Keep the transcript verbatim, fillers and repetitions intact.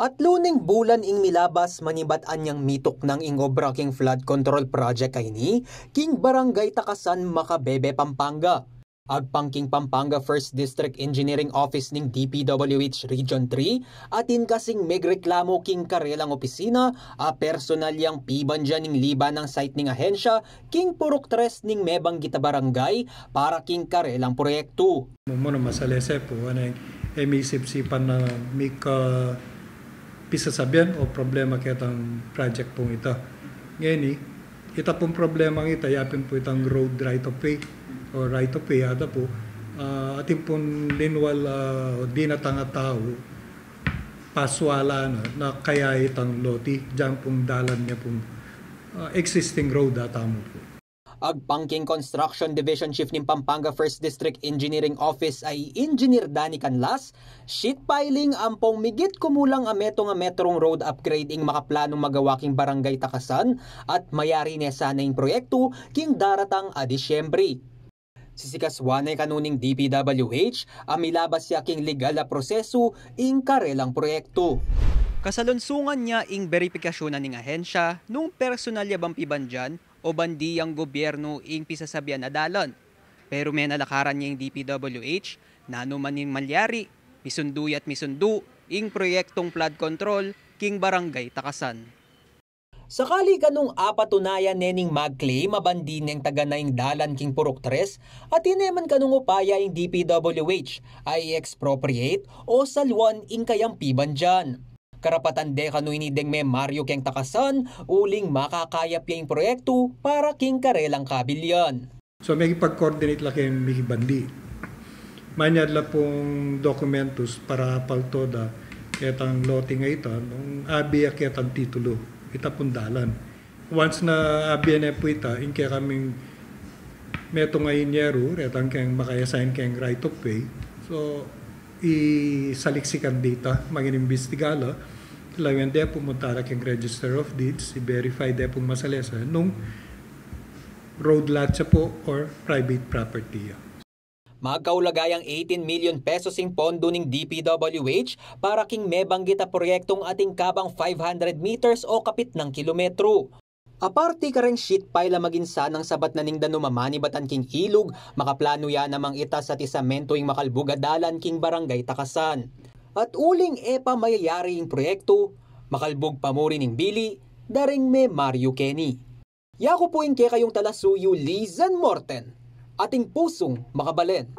Atlu ning bulan ing milabas manibat anyang mituknang ing obra king flood control project a ini king Barangay Takasan, Macabebe, Pampanga. Agpang king Pampanga First District Engineering Office ning D P W H Region three, atin kasing megreklamu king karelang opisina a personal yang pibandian ing liba nang site ning ahensya king purok tres ning mebanggit a barangay para king karelang proyektu. Mumuna masalese pu, ane, e misipsipan na mika pisasabian o problema ketang project pung ita. Ngeni, ita pung problemang ita, yapin pu itang road right of way o right of way, ada pu, ah, atin pung linwal, ah, dinatang a tau, paswalan na, na kaya itang loti, diyan pung dalan ne pung, ah, existing road a tamu pu. Agpang king Construction Division Chief ning Pampanga First District Engineering Office a i Engineer Danny Canlas, sheet piling ampong migit kumulang a metung a metrung road upgrade ing makaplanung magawa king Barangay Takasan at mayari ne sana ing proyektu king daratang a Disyembre. Sisikasuan ne kanu ning D P W H a milabas ya king legal a prosesu ing karelang proyektu. Kasalunsungan ya ing beripikasyunan ning ahensya nung personal ya bang pibandian o bandi yang gobyernu ing pisasabian a dalan. Pero menalakaran ya ing D P W H, nanu man ing malyari, misundu ya't misundu ing proyektong flood control king Barangay Takasan. Sakali kanung apatunayan ne ning mag-claim a bandi neng taga na ing dalan king Purok Tres, atin ne man kanung upaya ing D P W H a i-expropriate o saluan ing kayang pibandian. Karapatan de kanu ini deng memaryu keng Takasan, uling makakayap ya ing proyektu para king karelang kabilyan. So, mekipag-coordinate la keng mikibandi. Manyad la pung dokumentus para apalto da ketang lote a ita, nung abie ya ketang titulu, ita pung dalan. Once na abie ne pu ita, ing kekaming metung a inyeru, retang keng maka-assign keng right of way. So, isaliksikan de ita, maging imbestiga la, lawen de pu munta la keng Register of Deeds, i-verify de pu masalese nung road lot ya pu or private property ya. Magkaulaga yang eighteen million pesos ing pondo ning D P W H para king mebanggit a proyektung atin kabang five hundred meters o kapitnang kilometru. Aparte kareng sheet pile a maging sanang sabat na ning danum a manibatan king ilug, makaplanu ya namang itas at isamentu ing makalbug a dalan king Barangay Takasan. At uling e pa mayayari ing proyektu, makalbug pa muri ning bili da ring memaryu keni. Yaku pu ing kekayung talasuyu, Lizen Morten, atin pusung makabalen.